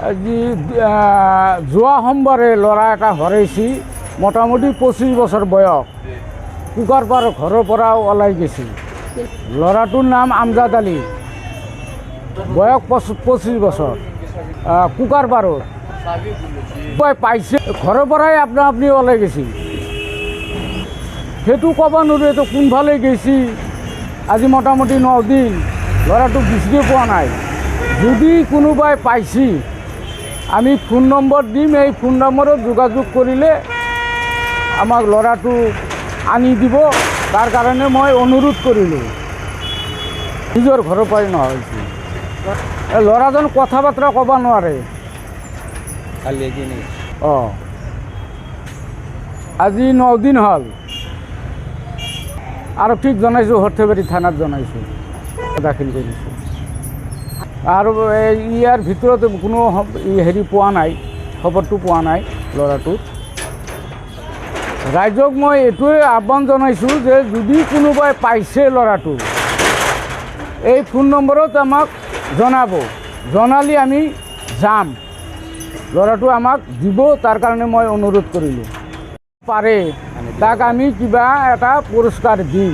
আজি যোৱা সোমবাৰে ল'ৰা এটা হৰাইছি। মোটামুটি 25 বছৰ বয়স। কুকাৰপাৰ ঘৰৰ পৰা ওলাই গৈছিল। ল'ৰাটোৰ নাম আমজাদ আলী, বয়স 25 বছৰ, কুকাৰপাৰত পাইছে। ঘৰৰ পৰাই আপোনা আপুনি ওলাই গৈছিল। সেইটো ক'ব নোৱাৰোঁ, এইটো কোনফালে গৈছি। আজি মোটামুটি 9 দিন ল'ৰাটোক বিচাৰিয়ে পোৱা নাই। যদি কোনোবাই পাইছি, আমি ফোন নম্বৰ দিম। এই ফোন নম্বৰত যোগাযোগ কৰিলে আমাক ল'ৰাটো আনি দিব, তাৰ কাৰণে মই অনুৰোধ কৰিলোঁ। নিজৰ ঘৰৰ পৰাই নোহোৱা হৈছে। এই ল'ৰাজন কথা বতৰা ক'ব নোৱাৰে। অঁ, আজি 9 দিন হ'ল। আৰক্ষীক জনাইছোঁ, সৰ্থেবাৰী থানাত জনাইছোঁ, দাখিল কৰিছোঁ। আৰু এই ইয়াৰ ভিতৰত কোনো হেৰি পোৱা নাই, খবৰটো পোৱা নাই ল'ৰাটোৰ। ৰাইজক মই এইটোৱে আহ্বান জনাইছোঁ যে যদি কোনোবাই পাইছে ল'ৰাটো, এই ফোন নম্বৰত আমাক জনাব। জনালি আমি যাম, ল'ৰাটো আমাক দিব, তাৰ কাৰণে মই অনুৰোধ কৰিলোঁ। পাৰে তাক আমি কিবা এটা পুৰস্কাৰ দিম।